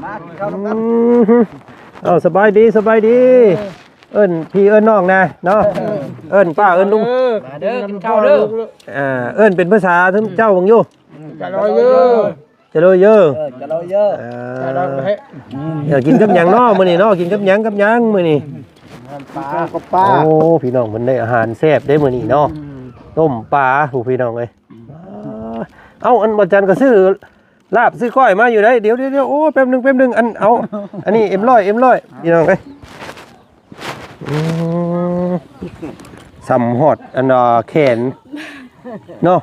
ມາກິນເຂົ້ານຳກັນ. ອືມ ເອົາ ສະບາຍດີ ສະບາຍດີ. ເອີ້ນພີ່ເອີ້ນນ້ອງແດ່ເນາະ. ເອີ ເອີ້ນປ້າເອີ້ນລຸງ. ເອີ ມາເດີ ກິນເຂົ້າເດີ. ອ່າ ເອີ້ນເປັນພາສາເຈົ້າເບິ່ງຢູ່. ຈະລອຍເດີ ຈະລອຍເດີ. ເອີ ຈະລອຍເດີ. ເອີ ຈະລອຍເດີ. ເອີ ກິນກັບຫຍັງເນາະມື້ນີ້ເນາະ? ກິນກັບຫຍັງ ກັບຫຍັງມື້ນີ້? ປາ ກັບປາ. ໂອ້ ພີ່ນ້ອງ ເພິ່ນໄດ້ອາຫານແຊບເດ້ມື້ນີ້ເນາະ. ອືມ ຕົ້ມປາ ຜູ້ພີ່ນ້ອງເອີຍ. ອືມ ເອົ້າ ອັນ ບໍ່ຈັນກໍຊື້ລາບຊື້ກ້ອຍມາຢູ່ໃດ໋. ດຽວໆໆ ໂອ້ ແປັບໜຶ່ງ ແປັບໜຶ່ງ. ອັນ ເອົາ ອັນນີ້ ເອັມຮ້ອຍ ເອັມຮ້ອຍ ພີ່ນ້ອງເອີຍ. ອືມ ສ່ຳຮອດ ອັນ ວ່າແຂນເນາະ.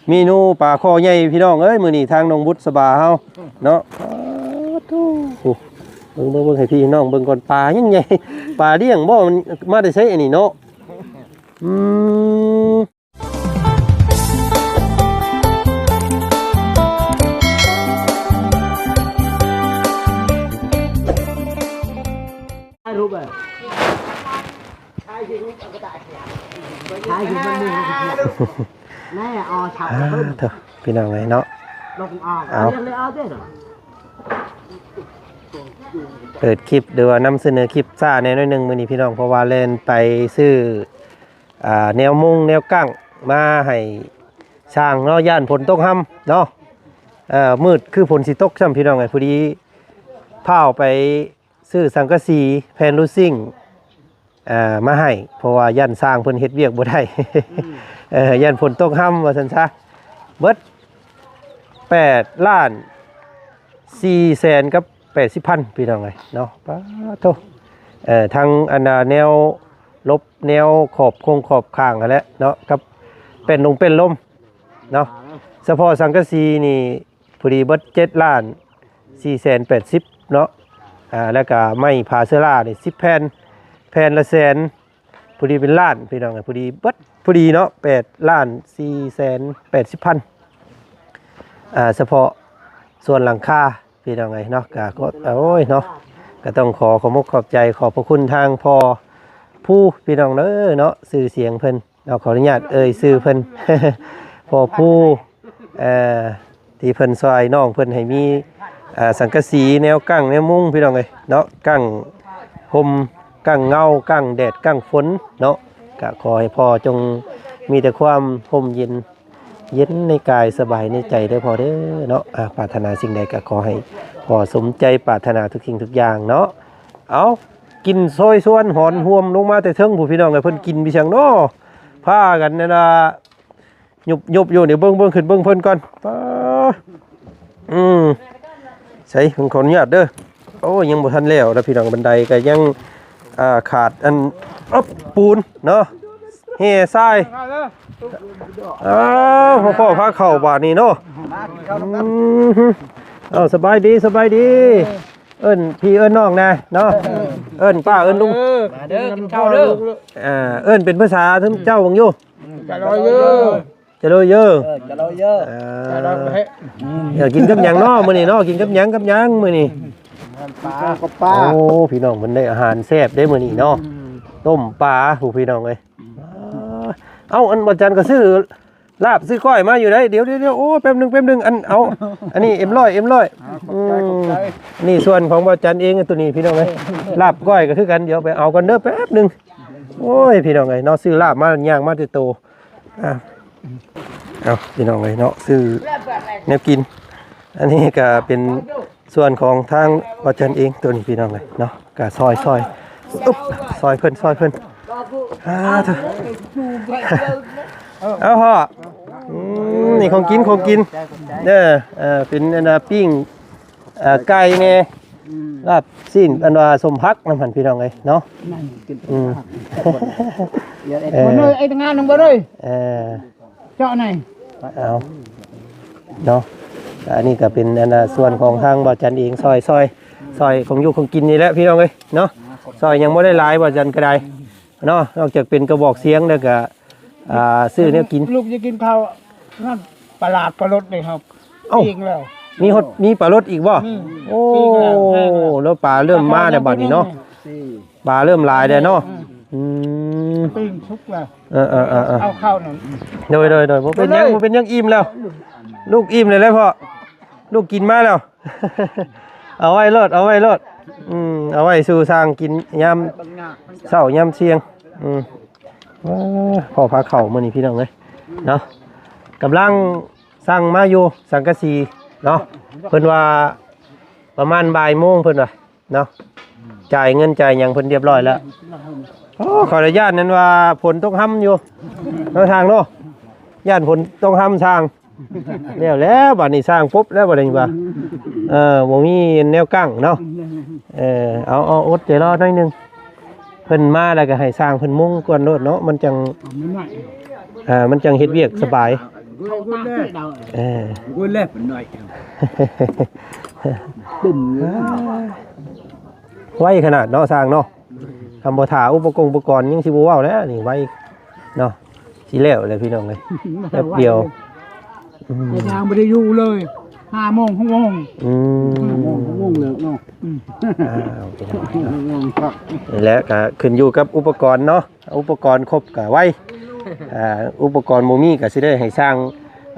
ເມນູປາຄໍໃຫຍ່ພີ່ນ້ອງເອີຍ ມື້ນີ້ທາງນ້ອງບຸດສະບາເຮົາເນາະ. ປາດໂທ້ ເບິ່ງໆໆ ໃຫ້ພີ່ນ້ອງເບິ່ງກ່ອນ. ປາຍັງໃຫຍ່ ປາລ້ຽງບໍ່? ມັນມາແຕ່ໃສອັນນີ້ເນາະ? ອືມ ຖ່າຍຮູບເອີ ຖ່າຍຮູບເບິ່ງ. ອ່າ ເຖິ ພີ່ນ້ອງເອີຍເນາະ. ເອົາ ເປີດຄລິບ ຫຼືວ່ານຳສະເໜີຄລິບຊ້າແດ່ໜ້ອຍໜຶ່ງມື້ນີ້ພີ່ນ້ອງ ເພາະວ່າແລ່ນໄປຊື້ ອ່າ ແນວມຸງແນວກັ້ງມາໃຫ້ຊ່າງເນາະ ຢ້ານຝົນຕົກຮຳເນາະ. ເອີ ມືດຄືຝົນຊິຕົກຊ້ຳພີ່ນ້ອງເອີຍ. ພໍດີພ້າວໄປ ຊື້ສັງກະສີ ແຜ່ນລູຊິງ ເອີ ມາໃຫ້ ເພາະວ່າຢ້ານຊ່າງເພິ່ນເຮັດວຽກບໍ່ໄດ້. ອືມ ເອີ ຢ້ານຝົນຕົກຮຳວ່າຊັ້ນຊະ. ເບິດແປດລ້ານສີ່ແສນກັບແປດສິບພັນ ພີ່ນ້ອງເອີຍເນາະ. ປາດໂທ້ ເອີ ທັງອັນນາ ແນວຫຼົບ ແນວຂອບຄົງຂອບຂ້າງຫັ້ນແຫຼະເນາະ ກັບແປ້ນລົງແປ້ນລົມເນາະ. ສະເພາະສັງກະສີນີ້ ພໍດີເບິດເຈັດລ້ານສີ່ແສນແປດສິບເນາະ. ອ່າ ແລ້ວກະໄມ້ຜ້າເຊື້ອລານີ້ສິບແຜ່ນ ແຜ່ນລະແສນ ພໍດີເປັນລ້ານພີ່ນ້ອງ. ພໍດີເບິດ ພໍດີເນາະ ແປດລ້ານສີ່ແສນແປດສິບພັນ. ອ່າ ສະເພາະສ່ວນຫຼັງຄາພີ່ນ້ອງເອີຍເນາະ. ກະ ໂອ້ຍເນາະ ກະຕ້ອງຂໍຂອບອົກຂອບໃຈ ຂອບພະຄຸນທາງພໍ່ພູພີ່ນ້ອງເດີເນາະ ຊື່ສຽງເພິ່ນ ເນາະ. ຂໍອະນຸຍາດເອີ່ຍຊື່ເພິ່ນ ພໍ່ພູ ເອີ ທີ່ເພິ່ນຊ່ອຍນ້ອງເພິ່ນໃຫ້ມີ ເອີ ສັງກະສີແນວກັ້ງແນວມຸງພີ່ນ້ອງເອີຍເນາະ. ກັ້ງຮົ່ມ ກັ້ງເງົາ ກັ້ງແດດ ກັ້ງຝົນເນາະ. ກະຂໍໃຫ້ພໍ່ຈົ່ງມີແຕ່ຄວາມຮົ່ມເຢັນ ເຢັນໃນກາຍ ສະບາຍໃນໃຈເດີພໍ່ເດີເນາະ. ອາ ປາດຖະໜາສິ່ງໃດກໍຂໍໃຫ້ພໍ່ສົມໃຈປາດຖະໜາທຸກສິ່ງທຸກຢ່າງເນາະ. ເອົາ ກິນຊອຍຊວນຫອນຮ່ວມລົງມາແຕ່ເທິງພຸ້ນ ພີ່ນ້ອງເອີຍ. ເພິ່ນກິນໄປຫຍັງເນາະ ພາກັນນັ້ນນະ ຍຸບໆຢູ່ນີ້. ເບິ່ງ ເບິ່ງ ຂຶ້ນເບິ່ງເພິ່ນກ່ອນ. ປາ ອືມ ໃສ ເພິ່ນຂໍອະນຸຍາດເດີ. ໂອ້ ຍັງບໍ່ທັນແລ້ວນະພີ່ນ້ອງ. ບັນໄດກໍຍັງ ອ່າ ຂາດອັນ ອຶບ ປູນເນາະ ແຮ່ຊາຍ. ອ້າວ ພໍ່ພໍ່ພາເຂົ້າບາດນີ້ເນາະ. ອືມ ເອົາ ສະບາຍດີ ສະບາຍດີ. ເອີ້ນພີ່ເອີ້ນນ້ອງແດ່ເນາະ. ເອີ ເອີ້ນປ້າເອີ້ນລຸງ. ເອີ ມາເດີ ກິນເຂົ້າເດີ. ອ່າ ເອີ້ນເປັນພາສາເຈົ້າເບິ່ງຢູ່. ຈະລອຍເດີ ຈະລອຍເດີ. ເອີ ຈະລອຍເດີ. ເອີ ຈະລອຍເດີ. ເອີ ກິນກັບຫຍັງເນາະມື້ນີ້ເນາະ? ກິນກັບຫຍັງ ກັບຫຍັງມື້ນີ້? ປາ ກັບປາ. ໂອ້ ພີ່ນ້ອງເພິ່ນໄດ້ອາຫານແຊບເດ້ມື້ນີ້ເນາະ. ອືມ ຕົ້ມປາ ຜູ້ພີ່ນ້ອງເອີຍ. ອືມ ເອົ້າ ອັນ ບໍ່ຈັນກໍຊື້ລາບຊື້ກ້ອຍມາຢູ່ໃດ໋. ດຽວໆໆ ໂອ້ ແປັບໜຶ່ງ ແປັບໜຶ່ງ. ອັນ ເອົາ ອັນນີ້ ເອັມຮ້ອຍ ເອັມຮ້ອຍ. ອ່າ ຂອບໃຈ ອືມ ຂອບໃຈ. ນີ້ສ່ວນຂອງບໍ່ຈັນເອງ ອັນໂຕນີ້ ພີ່ນ້ອງເອີຍ. ລາບກ້ອຍກໍຄືກັນ ດຽວໄປເອົາກ່ອນເດີ ແປັບໜຶ່ງ. ໂອ້ຍ ພີ່ນ້ອງເອີຍເນາະ ຊື້ລາບມາ ຍ່າງມາແຕ່ໂຕ. ອ່າ ເອົາ ພີ່ນ້ອງເອີຍເນາະ ຊື້ແນວກິນ. ອັນນີ້ກໍເປັນສ່ວນຂອງທາງບໍ່ຈັນເອງ ໂຕນີ້ ພີ່ນ້ອງເອີຍເນາະ. ກໍຊອຍ ຊອຍ ອຸບ ຊອຍເພິ່ນ ຊອຍເພິ່ນ. ອ່າ ເອົາພໍ່ ອືມ ນີ້ຂອງກິນ ຂອງກິນເດີ. ເອີ ເປັນອັນນ່າ ປີ້ງ ເອີ ໄກ່ແດ່ ອືມ ລາບຊີ້ນ ອັນວ່າສົມຜັກນຳຫັ້ນ ພີ່ນ້ອງເອີຍເນາະ. ອືມ ເອີ ເອີ ເອີ ເຈາະໃນ ເອົາເນາະ. ອັນນີ້ກໍເປັນອັນນ່າ ສ່ວນຂອງທາງບ່າວຈັນເອງ ຊ່ອຍ ຊ່ອຍ ຊ່ອຍຂອງຢູ່ຂອງກິນນີ້ແຫຼະ ພີ່ນ້ອງເອີຍເນາະ. ຊ່ອຍຍັງບໍ່ໄດ້ຫຼາຍ ບ່າວຈັນກໍໄດ້ເນາະ ນອກຈາກເປັນກະບອກສຽງແລ້ວກໍ ອ່າ ຊື້ແນວກິນ. ລູກຈະກິນເຂົ້ານັ້ນ ປາຫຼາດປາລົດເດ້ເຮົາ. ເອົ້າ ປີ້ງແລ້ວ ມີຮອດ ມີປາລົດອີກບໍ່? ອືມ ໂອ້ ປີ້ງແລ້ວ ແຫ້ງແລ້ວ ແລ້ວປາເລີ່ມມາແລ້ວບັດນີ້ເນາະ. ປາເລີ່ມຫຼາຍແລ້ວເນາະ. ອືມ ອືມ ປີ້ງສຸກແລ້ວ. ເອີໆໆໆ ເອົາເຂົ້ານັ້ນ. ໂດຍໆໆ ບໍ່ເປັນຫຍັງ ບໍ່ເປັນຫຍັງ ອີ່ມແລ້ວ. ລູກອີ່ມແລ້ວແຫຼະພໍ່ ລູກກິນມາແລ້ວ. ເອົາໄວ້ໂລດ ເອົາໄວ້ໂລດ ອືມ ເອົາໄວ້ສູ່ຊ່າງກິນຍາມເຊົ້າຍາມສ່ຽງ ອືມ ວ້າ ພໍ້ພາເຂົ້າມື້ນີ້ພີ່ນ້ອງເອີຍເນາະ ກຳລັງສັ່ງມາຢູ່ສັງກະສີເນາະ ເພິ່ນວ່າປະມານບ່າຍໂມງເພິ່ນວ່າ ເນາະ ຈ່າຍເງິນຈ່າຍຫຍັງເພິ່ນຮຽບຮ້ອຍແລ້ວ. ໂອ້ ຂ້ອຍລະຢ້ານນັ້ນວ່າຝົນຕົກຮຳຢູ່ເນາະ ຊ່າງເນາະ ຢ້ານຝົນຕົກຮຳຊ່າງ ແລ້ວແລ້ວບາດນີ້ຊ່າງປົບແລ້ວບາດນີ້ວ່າ ເອີ ບໍ່ມີແນວກັ້ງເນາະ ເອີ ເອົາ ເອົາ ອົດໃຈລໍໜ້ອຍໜຶ່ງ ເພິ່ນມາແລ້ວກໍໃຫ້ຊ່າງເພິ່ນມຸງກ່ອນໂລດເນາະ ມັນຈັ່ງ ເອົາໄມ້ໄມ້ ເອີ ມັນຈັ່ງເຮັດວຽກສະບາຍ ເຂົາຕາກເດີ ເອີ ໂອ້ຍ ແລບໜ້ອຍ ປຶ້ມ ໄວຂະໜາດເນາະຊ່າງເນາະ ຄັນບໍ່ຖ້າອຸປະກົງອຸປະກອນຍັງຊິບໍ່ເວົ້າແລ້ວນີ້ ໄວເນາະ ຊິແລ້ວແລ້ວພີ່ນ້ອງເອີຍ ແປັບດຽວ ອືມ ເດີນທາງບໍ່ໄດ້ຢູ່ເລີຍ ຫ້າໂມງ ຫົກໂມງ ອືມ ຫ້າໂມງ ຫົກໂມງເລີກເນາະ ອືມ ອ້າວ ພີ່ນ້ອງເນາະ ຫົກໂມງຄັກ ນີ້ແຫຼະ ກໍຂຶ້ນຢູ່ກັບອຸປະກອນເນາະ ອຸປະກອນຄົບກໍໄວ ອ່າ ອຸປະກອນບໍ່ມີກໍຊິໄດ້ໃຫ້ຊ່າງ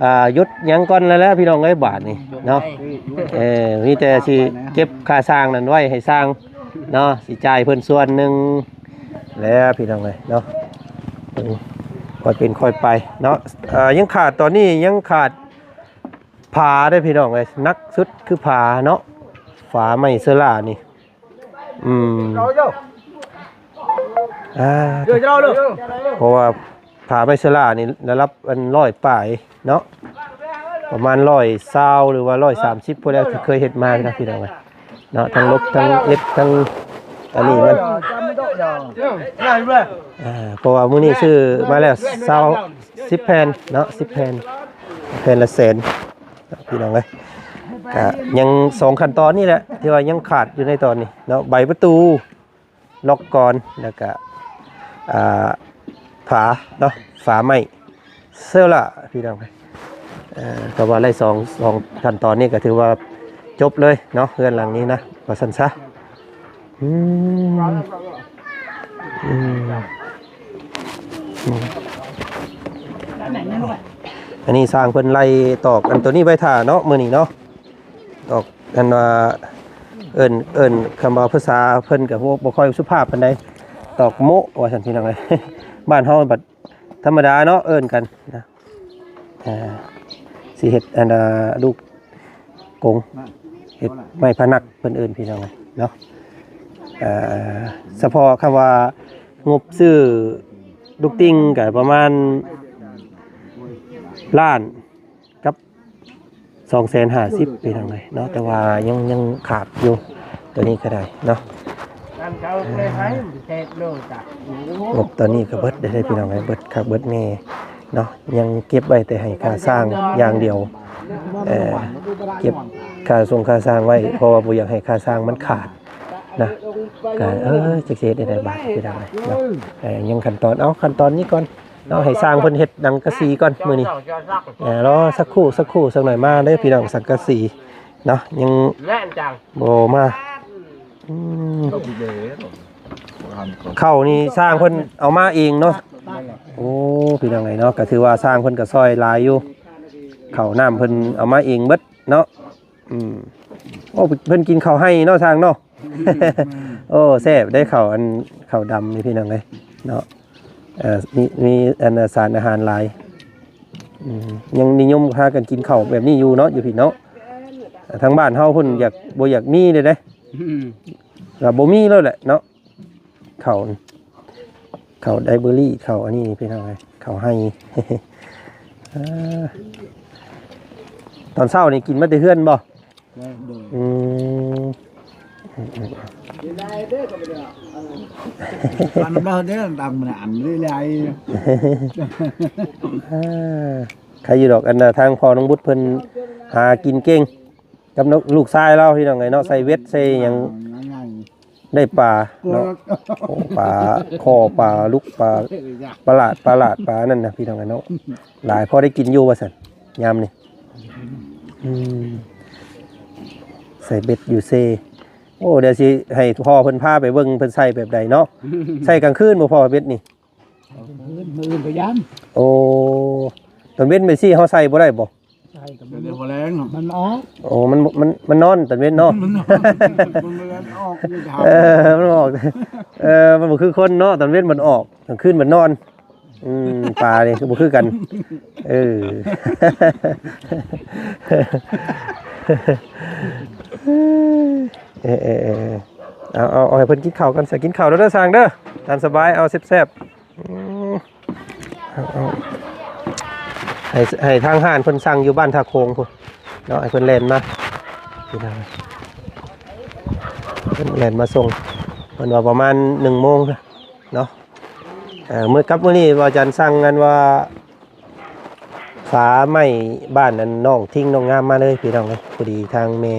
ອ່າ ຢຸດຫຍັງກ່ອນແລ້ວແຫຼະພີ່ນ້ອງເອີຍ ບາດນີ້ເນາະ ເອີ ມີແຕ່ຊິເກັບຄ່າຊ່າງນັ້ນໄວ້ໃຫ້ຊ່າງເນາະ ຊິຈ່າຍເພິ່ນສ່ວນໜຶ່ງແຫຼະພີ່ນ້ອງເອີຍເນາະ ເອີ ຄ່ອຍເປັນຄ່ອຍໄປເນາະ ເອີ ຍັງຂາດ ຕອນນີ້ຍັງຂາດຝາເດ້ພີ່ນ້ອງເອີຍ ໜັກສຸດຄືຝາເນາະ ຝາໄມ້ເຊີລ່ານີ້ ອືມ ອ່າ ເຈົ້າເດີ ເພາະວ່າຝາໄມ້ເຊີລ່ານີ້ລະດັບອັນຮ້ອຍປາຍເນາະ ປະມານຮ້ອຍຊາວ ຫຼືວ່າຮ້ອຍສາມສິບພຸ້ນແຫຼະ ທີ່ເຄີຍເຮັດມານະພີ່ນ້ອງເອີຍເນາະ ທັງລົບທັງເອັດທັງອັນນີ້ມັນ ອ່າ ເພາະວ່າມື້ນີ້ຊື້ມາແລ້ວຊາວ ສິບແຜ່ນເນາະ ສິບແຜ່ນ ແຜ່ນລະແສນ ພີ່ນ້ອງເອີຍ ກະຍັງສອງຂັ້ນຕອນນີ້ແຫຼະ ທີ່ວ່າຍັງຂາດຢູ່ໃນຕອນນີ້ເນາະ ໃບປະຕູ ລັອກກອນ ແລ້ວກະ ອ່າ ຝາເນາະ ຝາໄມ້ເຊີລ່າ ພີ່ນ້ອງເອີຍ ເອີ ກໍວ່າໄດ້ສອງ ສອງຂັ້ນຕອນນີ້ກໍຖືວ່າຈົບເລີຍເນາະ ເຮືອນຫຼັງນີ້ນະ ວ່າຊັ້ນຊະ. ອືມ ອືມ ອືມ ອັນນີ້ຊ່າງເພິ່ນໄລ່ຕອກອັນໂຕນີ້ໄວ້ຖ້າເນາະ ມື້ນີ້ເນາະ ຕອກອັນວ່າ ເອີ້ນ ເອີ້ນ ຄຳເວົ້າພາສາເພິ່ນກໍບໍ່ ບໍ່ຄ່ອຍສຸພາບປານໃດ ຕອກໂມະວ່າຊັ້ນ ພີ່ນ້ອງເອີຍ ບ້ານເຮົາບັດທຳມະດາເນາະ ເອີ້ນກັນນະ. ອ່າ ຊິເຮັດອັນ ອ່າ ລູກກົງ ເຮັດໄມ້ພະນັກເພິ່ນເອີ້ນ ພີ່ນ້ອງເນາະ. ເອີ ສະເພາະຄຳວ່າງົບຊື້ລູກຕິ່ງກໍປະມານລ້ານກັບສອງແສນຫ້າສິບ ພີ່ນ້ອງເອີຍເນາະ ແຕ່ວ່າຍັງ ຍັງຂາດຢູ່ ຕົວນີ້ກໍໄດ້ເນາະ. ງົບຕອນນີ້ກໍເບິດໄດ້ເດ້ ພີ່ນ້ອງເອີຍ ເບິດຄັກເບິດແນ່ເນາະ ຍັງເກັບໄວ້ແຕ່ໃຫ້ຄ່າຊ່າງຢ່າງດຽວ ເອີ ເກັບຄ່າສົ່ງຄ່າຊ່າງໄວ້ ເພາະວ່າບໍ່ຢາກໃຫ້ຄ່າຊ່າງມັນຂາດນະ ກໍ ເອີ ຈັກຊິເຮັດແນວໃດບາດ ພີ່ນ້ອງເອີຍເນາະ. ເອີ ຍັງຂັ້ນຕອນ ເອົາຂັ້ນຕອນນີ້ກ່ອນເນາະ ໃຫ້ຊ່າງເພິ່ນເຮັດສັງກະສີກ່ອນມື້ນີ້ ເອີ ລໍສັກຄູ່ ສັກຄູ່ ສັກໜ້ອຍມາເດີ ພີ່ນ້ອງ ສັງກະສີເນາະ ຍັງ ບໍ່ມາ ອືມ ເຂົ້ານີ້ຊ່າງເພິ່ນເອົາມາເອງເນາະ. ໂອ້ ພີ່ນ້ອງເອີຍເນາະ ກໍຖືວ່າຊ່າງເພິ່ນກໍຊ່ອຍຫຼາຍຢູ່ ເຂົ້ານ້ຳເພິ່ນເອົາມາເອງເບິດເນາະ. ອືມ ໂອ້ ເພິ່ນກິນເຂົ້າໄຮ່ເນາະ ຊ່າງເນາະ. ໂອ້ ແຊບເດ້ ເຂົ້າອັນ ເຂົ້າດຳນີ້ ພີ່ນ້ອງເອີຍເນາະ ເອີ ມີ ມີອັນ ສານອາຫານຫຼາຍ. ອືມ ຍັງນິຍົມພາກັນກິນເຂົ້າແບບນີ້ຢູ່ເນາະ ຢູ່ພີ້ເນາະ. ທາງບ້ານເຮົາພຸ້ນຢາກ ບໍ່ຢາກມີເດ້ ອືມ ກໍບໍ່ມີແລ້ວແຫຼະເນາະ ເຂົ້າ ເຂົ້າໄດເບີຣີ ເຂົ້າອັນນີ້ ພີ່ນ້ອງເອີຍ ເຂົ້າໄຮ່. ເອີ ຕອນເຊົ້ານີ້ກິນມາແຕ່ເຮືອນບໍ່? ໂດຍ ໂດຍ ອືມ ອືມ ອືມ ອັນນັ້ນບໍ່ເດ້ ດຳນະ ອັນເລື້ອຍໆ. ເອີ ໃຄຢູ່ດອກ ອັນນ່າ ທາງພໍ່ນ້ອງບຸດເພິ່ນຫາກິນເກັ່ງ ກັບລູກຊາຍລາວ ພີ່ນ້ອງເອີຍເນາະ ໃສ່ເບັດໃສ່ຫຍັງ ອ່າ ງ່າຍໆ ໄດ້ປາເນາະ. ໂອ້ ປາຄໍ່ ປາລຸກ ປາ ປາຫຼາດ ປາຫຼາດ ປານັ້ນນະ ພີ່ນ້ອງເອີຍເນາະ ຫຼາຍພໍໄດ້ກິນຢູ່ວ່າຊັ້ນ ຍາມນີ້. ອືມ ໃສ່ເບັດຢູ່ເຊ. ໂອ້ ດຽວຊິໃຫ້ພໍ່ເພິ່ນພາໄປເບິ່ງ ເພິ່ນໃສ່ແບບໃດເນາະ. ໃສ່ກາງຄືນບໍ່ພໍ່ເບັດນີ້? ກາງຄືນ ມື້ອື່ນພະຍາມ. ໂອ້ ຕອນເວັນໄປຊີ້ເຮົາໃສ່ບໍ່ໄດ້ບໍ່? ໃສ່ກໍ เดี๋ยวพอแรงมันออก โอ้ มัน มัน มันนอนตอนเว็นเนาะ มันนอน มันบ่ได้ออกอยู่ทาง เออ มันออก เออ มันบ่คือคนเนาะ ตอนเว็นมันออก กลางคืนมันนอน อืม ปลานี่คือบ่คือกัน เออ เออ เออ เออ เอา เอา เอาให้เพิ่นกินข้าวกัน ซะกินข้าวแล้วเด้อ ช่างเด้อ ตามสบาย เอาแซ่บๆ อืม เอา เอา ให้ ให้ทางห้านเพิ่นสั่งอยู่บ้านท่าโขงพุ้นเนาะ ให้เพิ่นแล่นมา พี่น้อง เพิ่นแล่นมาส่ง เพิ่นว่าประมาณหนึ่งโมงเนาะ เอ่อ มื้อ กับมื้อนี้บ่าวจันสั่งอันว่า ฝาไม้บ้านอันน้องทิงน้องงามมาเลยพี่น้องเอ้ย พอดีทางแม่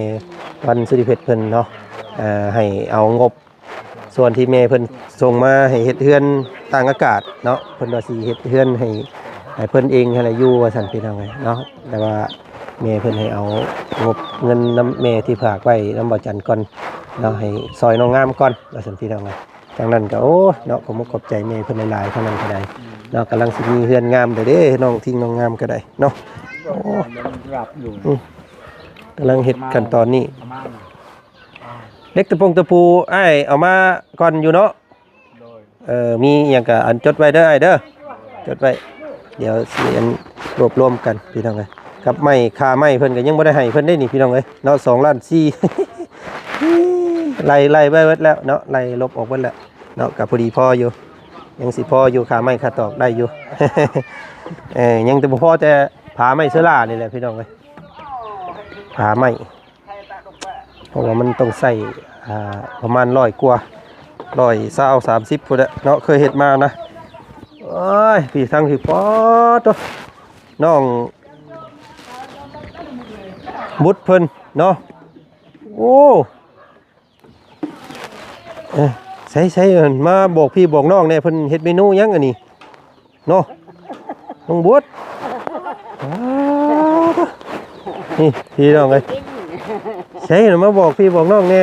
วันสุริเพชรเพิ่นเนาะ เอ่อ ให้เอางบส่วนที่แม่เพิ่นส่งมาให้เฮ็ดเฮือนตากอากาศเนาะ เพิ่นว่าสิเฮ็ดเฮือนให้ ให้เพิ่นเองหั้นแหละอยู่ว่าซั่นพี่น้องเอ้ยเนาะ แต่ว่าแม่เพิ่นให้เอางบเงินนำแม่ที่ฝากไว้นำบ่าวจันก่อนเนาะ ให้ซอยน้องงามก่อนว่าซั่นพี่น้องเอ้ย ทางนั้นก็ โอ้ เนาะ ขอบมกขอบใจแม่เพิ่นหลายๆ ทางนั้นก็ได้เนาะ กำลังสิมีเฮือนงามเด้ น้องทิงน้องงามก็ได้เนาะ โอ้ หลับอยู่ อืม กำลังเฮ็ดขั้นตอนนี้ ประมาณ เหล็กตะปงตะปูอ้ายเอามาก่อนอยู่เนาะ โดย เออ มีหยังก็อันจดไว้เด้ออ้ายเด้อ จดไว้ เดี๋ยวสิอันรวบรวมกันพี่น้องเอ้ย กับไม้ ค่าไม้เพิ่นก็ยังบ่ได้ให้เพิ่นเด้นี่พี่น้องเอ้ยเนาะ สองล้านสี่ ไล่ ไล่ไว้เบิดแล้วเนาะ ไล่ลบออกเบิดแล้วเนาะ ก็พอดีพออยู่ ยังสิพออยู่ ค่าไม้ค่าตอกได้อยู่ เออ ยังแต่บ่พอแต่ผาไม้เชอรานี่แหละพี่น้องเอ้ย ผาไม้ เพราะว่ามันต้องใช้ อ่า ประมาณร้อยกว่า ร้อยซาว สามสิบพุ้นแหละเนาะ เคยเฮ็ดมานะ โอ้ย พี่ ทางพี่ ป๊าดโธ่ น้องบุตรเพิ่นเนาะ โอ้ เอ้ย ใส่ๆ มาบอกพี่บอกน้องแหน่ เพิ่นเฮ็ดเมนูหยังอันนี้ เนาะ น้องบุตร อ้าว นี่พี่น้องเอ้ย ใส่มาบอกพี่บอกน้องแหน่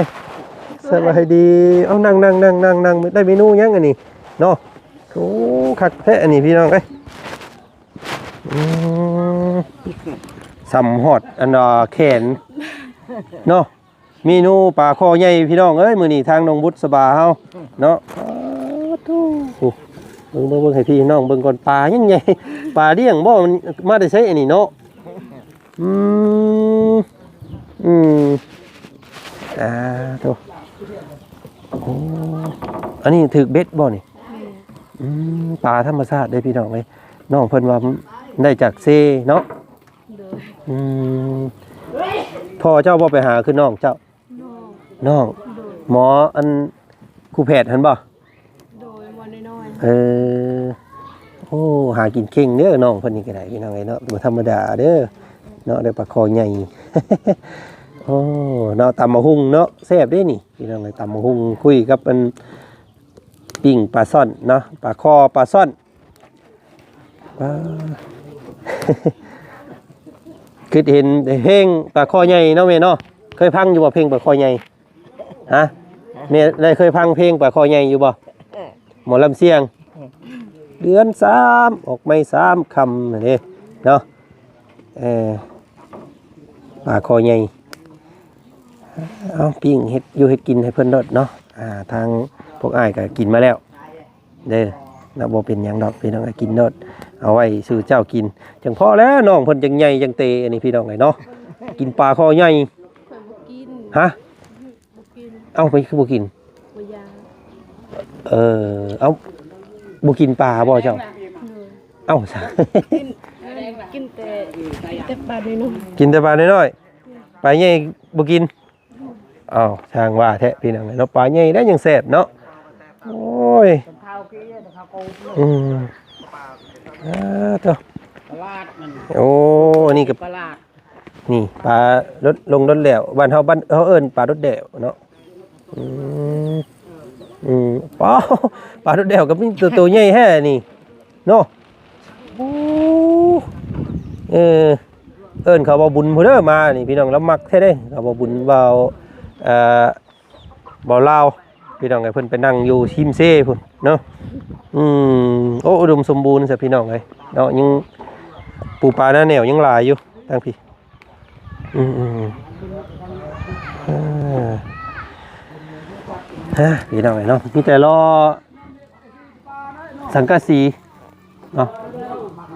สบายดี เอานั่งๆๆๆ ได้เมนูหยังอันนี้ เนาะ โอ้ คักแท้อันนี้พี่น้องเอ้ย อืม สำฮอด อันน่า แขน เนาะ เมนูปลาคอใหญ่พี่น้องเอ้ย มื้อนี้ทางน้องบุษบาเฮาเนาะ โอ้โธ่ เบิ่ง เบิ่ง เบิ่งให้พี่น้องเบิ่งก่อน ปลายังใหญ่ ปลาเลี้ยงบ่ มันมาแต่ไสอันนี้เนาะ อืม อืม อ่า โธ่ โอ้ อันนี้ถืกเบ็ดบ่นี่ แม่น อืม ปลาธรรมชาติเด้พี่น้องเอ้ย น้องเพิ่นว่าได้จากเซเนาะ โดย อืม พ่อเจ้าบ่ไปหาคือน้องเจ้า น้อง น้อง โดย หมออัน ครูแพทย์หั่นบ่ โดย หมอน้อยๆ เออ โอ้ หากินเก่งเด้อน้องเพิ่นนี่ก็ได้พี่น้องเอ้ยเนาะ บ่ธรรมดาเด้อเนาะ ได้ปลาคอใหญ่ โอ้ เนาะ ตำบักหุ่งเนาะ แซ่บเด้นี่พี่น้องเอ้ย ตำบักหุ่งคุยกับอัน ปิ้งปลาช่อนเนาะ ปลาคอปลาช่อน ปลา คิดเห็นเพลงปลาคอใหญ่เนาะแม่เนาะ เคยฟังอยู่บ่เพลงปลาคอใหญ่ ฮะ แม่ได้เคยฟังเพลงปลาคอใหญ่อยู่บ่ หมอลำเสียง เดือนสาม ออกใหม่สามค่ำนั่นเด้เนาะ เออ ปลาคอใหญ่ เอาปิ้งเฮ็ดอยู่เฮ็ดกินให้เพิ่นโลดเนาะ อ่า ทางพวกอ้ายก็กินมาแล้วเด้อ เนาะ บ่เป็นหยังดอกพี่น้อง กินโลด เอาไว้สู่เจ้ากิน จั่งพอแล้ว น้องเพิ่นจั่งใหญ่จั่งเต อันนี้พี่น้องเอ้ยเนาะ กินปลาคอใหญ่ ข้อยบ่กิน ฮะ บ่กิน เอ้า ไปคือบ่กิน บ่อยาก เออ เอ้า บ่กินปลาบ่เจ้า โดย เอ้า กิน กินแต่ กินแต่ปลาน้อยๆ กินแต่ปลาน้อยๆ ปลาใหญ่บ่กิน อ้าว ช่างว่าแท้พี่น้องเนาะ ปลาใหญ่ได้ยังแซ่บเนาะ โอ้ย อืม อ่า โธ่ ปลาลาดมัน โอ้ อันนี้ก็ ปลาลาด นี่ปลาลด ลงลดแล้ว บ้านเฮา บ้านเฮาเอิ้นปลาลดแล้วเนาะ อืม อืม ปลา ปลาลดแล้วก็มีตัว ตัวใหญ่แท้นี่เนาะ โอ้ เออ เอิ้นเขาบ่าวบุญพุ้นเด้อมานี่พี่น้อง ลาวมักแท้เด้ เขาบ่าวบุญ บ่าว เอ่อ บ่าวลาว พี่น้องเอ้ย เพิ่นไปนั่งอยู่ริมเซพุ้นเนาะ อืม โอ้ อุดมสมบูรณ์ซะพี่น้องเอ้ยเนาะ ยังปูปลาหน้าแหนวยังหลายอยู่ ทางพี้ ອືມໆ ເອີ ຮະ ພີ່ນ້ອງເອີຍເນາະ ມີແຕ່ລໍສັງກະສີເນາະ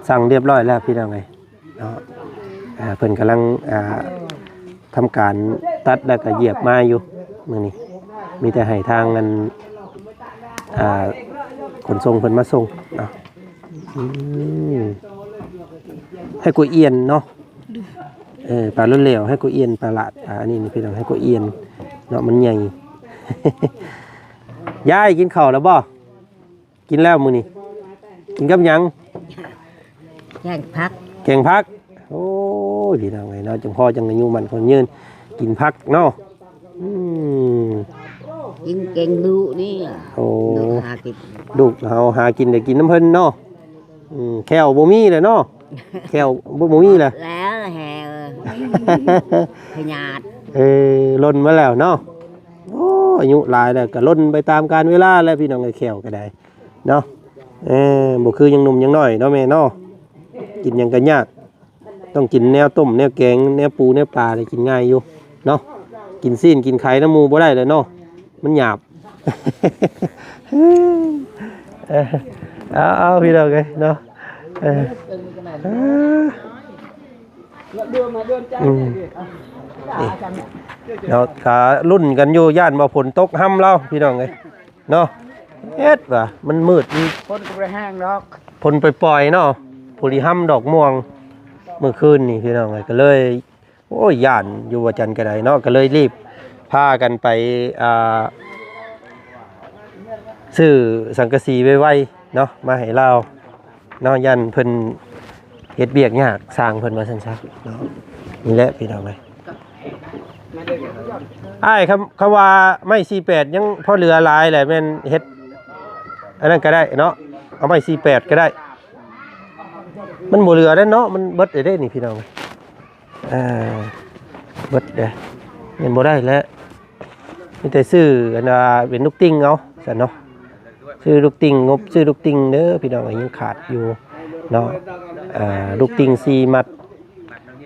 ສັ່ງຮຽບຮ້ອຍແລ້ວພີ່ນ້ອງເອີຍເນາະ. ອ່າ ເພິ່ນກຳລັງ ອ່າ ທຳການຕັດແລ້ວກໍຢຽບມາຢູ່ມື້ນີ້ ມີແຕ່ໃຫ້ທາງອັນ ອ່າ ຂົນສົ່ງເພິ່ນມາສົ່ງເນາະ. ອືມ ໃຫ້ກົວອ່ຽນເນາະ ເອີ ປາລົ້ນແຫຼວ ໃຫ້ກົວອ່ຽນ ປາຫຼາດ ປາອັນນີ້ພີ່ນ້ອງ ໃຫ້ກົວອ່ຽນເນາະ ມັນໃຫຍ່. ຍາຍກິນເຂົ້າແລ້ວບໍ່? ກິນແລ້ວມື້ນີ້ ກິນກັບຫຍັງ? ແກງຜັກ ແກງຜັກ. ໂອ້ຍ ພີ່ນ້ອງເອີຍເນາະ ຈັ່ງພໍຈັ່ງອາຍຸໝັ້ນຂວັນຍືນ ກິນຜັກເນາະ. ອືມ ກິນແກງດຸນີ້. ໂອ້ ລູກຫາກິນ ລູກເຮົາຫາກິນໄດ້ກິນນຳເພິ່ນເນາະ. ອືມ ແຂ້ວບໍ່ມີແລ້ວເນາະ ແຂ້ວບໍ່ ບໍ່ມີແລ້ວ ແລ້ວແຮ ພະຍາດ ເອີ ຫຼົ່ນມາແລ້ວເນາະ. ໂອ້ ອາຍຸຫຼາຍແລ້ວກໍຫຼົ່ນໄປຕາມການເວລາແຫຼະ ພີ່ນ້ອງເອີຍ ແຂ້ວກໍໄດ້ເນາະ. ເອີ ບໍ່ຄືຍັງໜຸ່ມຍັງນ້ອຍເນາະແມ່ເນາະ ກິນຫຍັງກໍຍາກ ຕ້ອງກິນແນວຕົ້ມແນວແກງ ແນວປູແນວປາໄດ້ກິນງ່າຍຢູ່ເນາະ. ກິນຊີ້ນກິນໄຂ່ນຳໝູ່ບໍ່ໄດ້ແລ້ວເນາະ ມັນຫຍາບ. ເອີ ເອົາໆ ພີ່ນ້ອງເອີຍເນາະ ເອີ ເອີ ອືມ ນີ້ເນາະ ກະລຸ້ນກັນຢູ່ ຢ້ານວ່າຝົນຕົກຫ້ຳລາວ ພີ່ນ້ອງເອີຍເນາະ. ເຮັດວ່າມັນມືດ ມັນ ຝົນກໍບໍ່ໄດ້ແຮງດອກ ຝົນປ່ອຍໆເນາະ ຜູ້ລິຫ້ຳດອກມ່ວງມື້ຄືນນີ້ ພີ່ນ້ອງເອີຍ ກໍເລີຍ ໂອ້ຍ ຢ້ານຢູ່ວ່າຈັ່ງໃດກໍໄດ້ເນາະ ກໍເລີຍຣີບພາກັນໄປ ອ່າ ຊື້ສັງກະສີໄວໆເນາະ ມາໃຫ້ລາວເນາະ ຢ້ານເພິ່ນເຮັດວຽກຍາກ ຊ່າງເພິ່ນວ່າຊັ້ນຊະເນາະ. ນີ້ແຫຼະ ພີ່ນ້ອງເອີຍ ອ້າຍ ຄຳ ຄຳວ່າໄມ້ສີ່ແປດຍັງພໍເຫຼືອຫຼາຍແຫຼະ ແມ່ນເຮັດອັນນັ້ນກໍໄດ້ເນາະ ເອົາໄມ້ສີ່ແປດກໍໄດ້ ມັນບໍ່ເຫຼືອແລ້ວເນາະ ມັນເບິດແລ້ວເດ້ນີ້ ພີ່ນ້ອງ. ອ່າ ເບິດເດ້ ແມ່ນບໍ່ໄດ້ແລ້ວ ມີແຕ່ຊື້ອັນວ່າເປັນລູກຕິ່ງເອົາຊັ້ນເນາະ ຊື້ລູກຕິ່ງ ງົບຊື້ລູກຕິ່ງເດີພີ່ນ້ອງເອີຍ ຍັງຂາດຢູ່ເນາະ. ອ່າ ລູກຕິ່ງສີ່ມັດ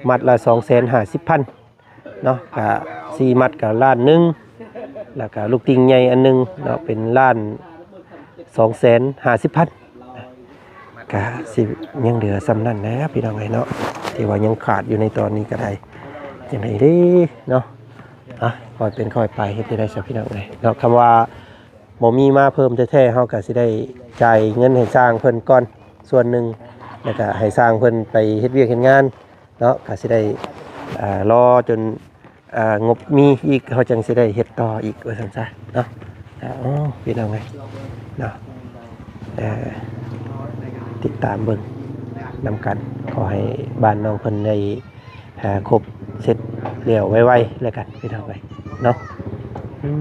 ມັດລະສອງແສນຫ້າສິບພັນເນາະ ກະສີ່ມັດກະລ້ານໜຶ່ງ ແລ້ວກະລູກຕິ່ງໃຫຍ່ອັນໜຶ່ງເນາະ ເປັນລ້ານສອງແສນຫ້າສິບພັນ. ກະຊິຍັງເຫຼືອສ່ຳນັ້ນແຫຼະພີ່ນ້ອງເອີຍເນາະ ທີ່ວ່າຍັງຂາດຢູ່ໃນຕອນນີ້ກໍໄດ້ ຈັ່ງໃດເດ້ເນາະ. ອ່ະ ຄ່ອຍເປັນຄ່ອຍໄປ ເຮັດຈັ່ງໃດຊະພີ່ນ້ອງເອີຍເນາະ. ຄຳວ່າບໍ່ມີມາເພີ່ມແທ້ໆ ເຮົາກໍຊິໄດ້ຈ່າຍເງິນໃຫ້ຊ່າງເພິ່ນກ່ອນສ່ວນໜຶ່ງ ແລ້ວກໍໃຫ້ຊ່າງເພິ່ນໄປເຮັດວຽກເຮັດງານເນາະ ກໍຊິໄດ້ ອ່າ ລໍຈົນ ອ່າ ງົບມີອີກ ເຮົາຈັ່ງຊິໄດ້ເຮັດຕໍ່ອີກວ່າຊັ້ນຊະເນາະ. ໂອ້ ພີ່ນ້ອງເອີຍເນາະ ເອີ ຕິດຕາມເບິ່ງນຳກັນ ຂໍໃຫ້ບ້ານນ້ອງເພິ່ນໄດ້ ເອີ ຄົບເສັດແລ້ວໄວໆແລ້ວກັນ ພີ່ນ້ອງເອີຍເນາະ. ອືມ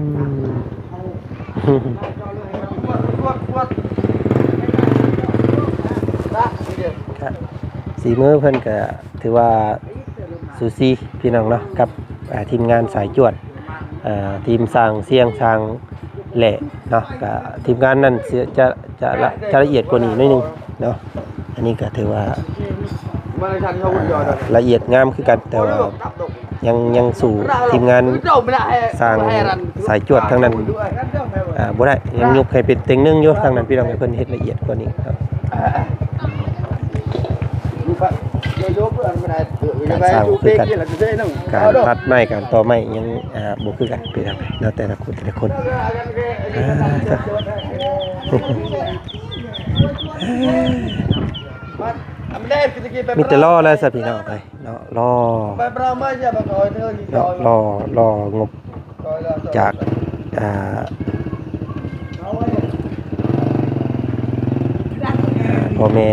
ກະສີມືເພິ່ນກະຖືວ່າ ສູສີພີ່ນ້ອງເນາະ ກັບ ອ່າ ທີມງານສາຍຈວດ ອ່າ ທີມຊ່າງຊຽງ ຊ່າງແຫຼະເນາະ. ກະທີມງານນັ້ນຈະ ຈະ ຈະລະອຽດກວ່ານີ້ໜ້ອຍໜຶ່ງເນາະ. ອັນນີ້ກະຖືວ່າ ອ່າ ລະອຽດງາມຄືກັນ ແຕ່ວ່າຍັງ ຍັງສູ້ທີມງານຊ່າງສາຍຈວດທາງນັ້ນ ອ່າ ບໍ່ໄດ້ ຍັງຍົກໃຫ້ເປັນເຕັງໜຶ່ງຢູ່ທາງນັ້ນ ພີ່ນ້ອງ ໃຫ້ເພິ່ນເຮັດລະອຽດກວ່ານີ້ເນາະ. ການສ້າງບໍ່ຄືກັນ ການຕັດໄມ້ ການຕໍ່ໄມ້ຍັງ ອ່າ ບໍ່ຄືກັນ ພີ່ນ້ອງເນາະ ແຕ່ລະຄົນ ແຕ່ລະຄົນ. ອ່າ ມີແຕ່ລໍແລ້ວຊະ ພີ່ນ້ອງເອີຍເນາະ ລໍ ເນາະ ລໍ ລໍງົບ ຈາກ ອ່າ ພໍ່ແມ່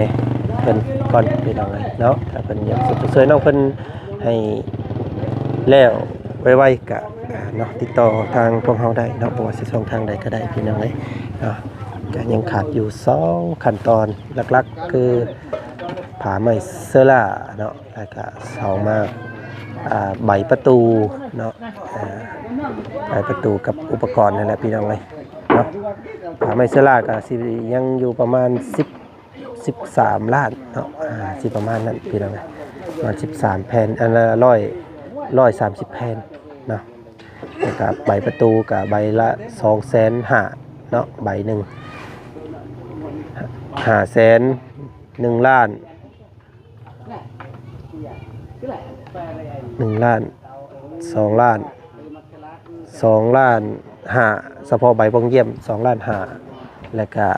ເພິ່ນກ່ອນ ພີ່ນ້ອງເອີຍເນາະ. ຖ້າເພິ່ນຢາກຊ່ວຍນ້ອງເພິ່ນໃຫ້ແລ້ວໄວໆ ກະ ອ່າ ເນາະ ຕິດຕໍ່ທາງພວກເຮົາໄດ້ເນາະ ບໍ່ວ່າຊິຊ່ອງທາງໃດກໍໄດ້ ພີ່ນ້ອງເອີຍເນາະ. ກະຍັງຂາດຢູ່ສອງຂັ້ນຕອນຫຼັກໆ ຄື ຜ້າໄມ້ເຊີລາເນາະ ແລ້ວກະສອງມາ ອ່າ ໃບປະຕູເນາະ ອ່າ ໃບປະຕູກັບອຸປະກອນນັ້ນແຫຼະ ພີ່ນ້ອງເອີຍເນາະ. ຜ້າໄມ້ເຊີລາກະຊິຍັງຢູ່ປະມານສິບ ສິບສາມລ້ານເນາະ ອ່າ ຊິປະມານນັ້ນ ພີ່ນ້ອງເອີຍ ປະມານສິບສາມແຜ່ນ ອັນລະຮ້ອຍ ຮ້ອຍສາມສິບແຜ່ນເນາະ ແລ້ວກະໃບປະຕູກະໃບລະສອງແສນຫ້າເນາະ ໃບໜຶ່ງ ຫ້າແສນ ໜຶ່ງລ້ານ ໜຶ່ງລ້ານ ສອງລ້ານ ສອງລ້ານຫ້າ ສະເພາະໃບປ່ອງຢ້ຽມ ສອງລ້ານຫ້າ ແລ້ວກະ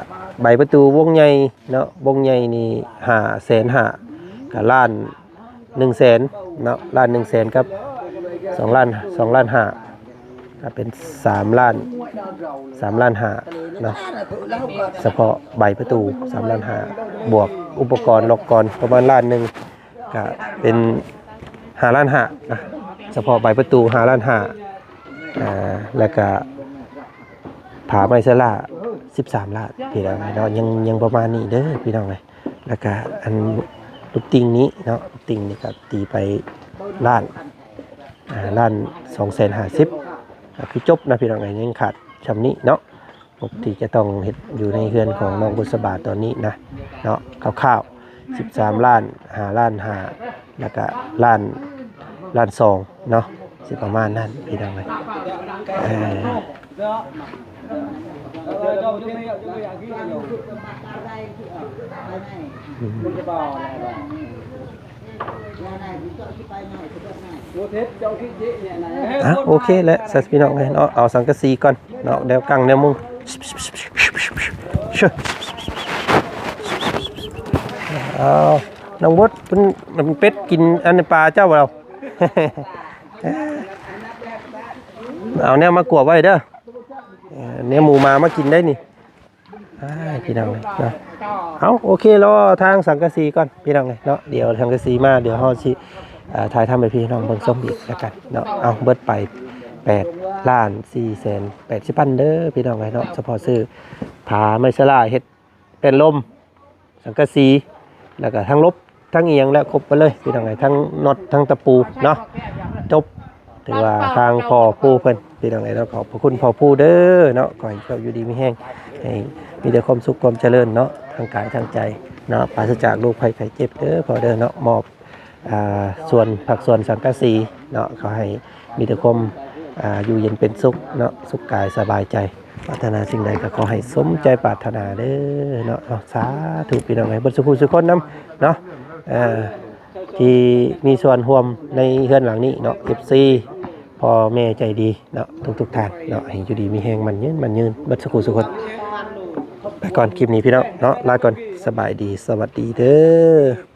ໃບປະຕູວົງໃຫຍ່ເນາະ ວົງໃຫຍ່ນີ້ ຫ້າແສນຫ້າ ກະລ້ານ ໜຶ່ງແສນເນາະ ລ້ານໜຶ່ງແສນກັບສອງລ້ານ ສອງລ້ານຫ້າ ກະເປັນສາມລ້ານ ສາມລ້ານຫ້າເນາະ ສະເພາະໃບປະຕູ ສາມລ້ານຫ້າ ບວກອຸປະກອນ ລັອກກອນ ປະມານລ້ານໜຶ່ງ ກະເປັນຫ້າລ້ານຫ້ານະ ສະເພາະໃບປະຕູ ຫ້າລ້ານຫ້າ ອ່າ ແລ້ວກະຜ້າໄມ້ສະຫຼາສິບສາມລ້ານ ພີ່ນ້ອງເນາະ ຍັງ ຍັງປະມານນີ້ເດີພີ່ນ້ອງເອີຍ. ແລ້ວກະອັນລູກຕິ່ງນີ້ເນາະ ລູກຕິ່ງນີ້ກະຕີໄປລ້ານ ອ່າ ລ້ານສອງແສນຫ້າສິບ ກະຄືຈົບນະພີ່ນ້ອງເອີຍ ຍັງຂາດຊ່ຳນີ້ເນາະ ປົກກະຕິຈະຕ້ອງເຮັດຢູ່ໃນເຮືອນຂອງນ້ອງບຸດສະບາຕອນນີ້ນະເນາະ ຄ່າວໆ ສິບສາມລ້ານ ຫ້າລ້ານຫ້າ ແລ້ວກະລ້ານ ລ້ານສອງເນາະ ຊິປະມານນັ້ນພີ່ນ້ອງເອີຍ ເອີ. ອ່ະ ໂອເຄແຫຼະ ຊະພີ່ນ້ອງເອີຍເນາະ ເອົາສັງກະສີກ່ອນເນາະ ແນວກັ້ງແນວມຸງ ເອົາ ນ້ອງບົດ ເປັນ ເປັນເປັດກິນອັນປາເຈົ້າບໍ່? ເອົາແນວມາກວບໄວ້ເດີ ເອີ ແນວໝູໝາມາກິນໄດ້ນີ້. ອ້າຍ ພີ່ນ້ອງເອີຍເນາະ ເອົາ ໂອເຄ ລໍທາງສັງກະສີກ່ອນພີ່ນ້ອງເອີຍເນາະ ດຽວສັງກະສີມາ ດຽວເຮົາຊິ ເອີ ຖ່າຍທຳໃຫ້ພີ່ນ້ອງເບິ່ງຊົມອີກແລ້ວກັນເນາະ. ເອົາ ເບິດໄປແປດລ້ານສີ່ແສນແປດສິບພັນເດີພີ່ນ້ອງເອີຍເນາະ ສະເພາະຊື້ຜ້າໄມ້ສະຫຼາເຮັດແປ້ນລົມ ສັງກະສີ ແລ້ວກະທັງລົບ ທັງອີ່ຫຍັງແລ້ວຄົບໄປເລີຍພີ່ນ້ອງເອີຍ ທັງນັອດ ທັງຕະປູເນາະ ຈົບ. ຖືວ່າທາງພໍ່ຜູ້ເພິ່ນພີ່ນ້ອງເອີຍເນາະ ຂອບພະຄຸນພໍ່ຜູ້ເດີເນາະ ຂໍໃຫ້ເຈົ້າຢູ່ດີມີແຮງ ໃຫ້ມີແຕ່ຄວາມສຸກຄວາມຈະເລີນເນາະ ທາງກາຍທາງໃຈເນາະ ປາສະຈາກໂລກໄພໄຂ້ເຈັບເດີພໍ່ເດີເນາະ. ມອບ ອ່າ ສ່ວນ ພາກສ່ວນສັງກະສີເນາະ ຂໍໃຫ້ມີແຕ່ຄວາມ ອ່າ ຢູ່ເຢັນເປັນສຸກເນາະ ສຸກກາຍສະບາຍໃຈ ປາດຖະໜາສິ່ງໃດກໍຂໍໃຫ້ສົມໃຈປາດຖະໜາເດີເນາະ. ເອົາ ສາທຸພີ່ນ້ອງເອີຍ ເບິດສູ່ຜູ້ສູ່ຄົນນຳເນາະ ເອີ ທີ່ມີສ່ວນຮ່ວມໃນເຮືອນຫຼັງນີ້ເນາະ ເອັຟຊີ ພໍ່ແມ່ໃຈດີເນາະ ທຸກໆທ່ານເນາະ ໃຫ້ຢູ່ດີມີແຮງ ໝັ້ນຍືນ ໝັ້ນຍືນ ເບິດສູ່ຜູ້ສູ່ຄົນ. ໄປກ່ອນຄລິບນີ້ພີ່ນ້ອງເນາະ ລາກ່ອນ ສະບາຍດີ ສະຫວັດດີເດີ.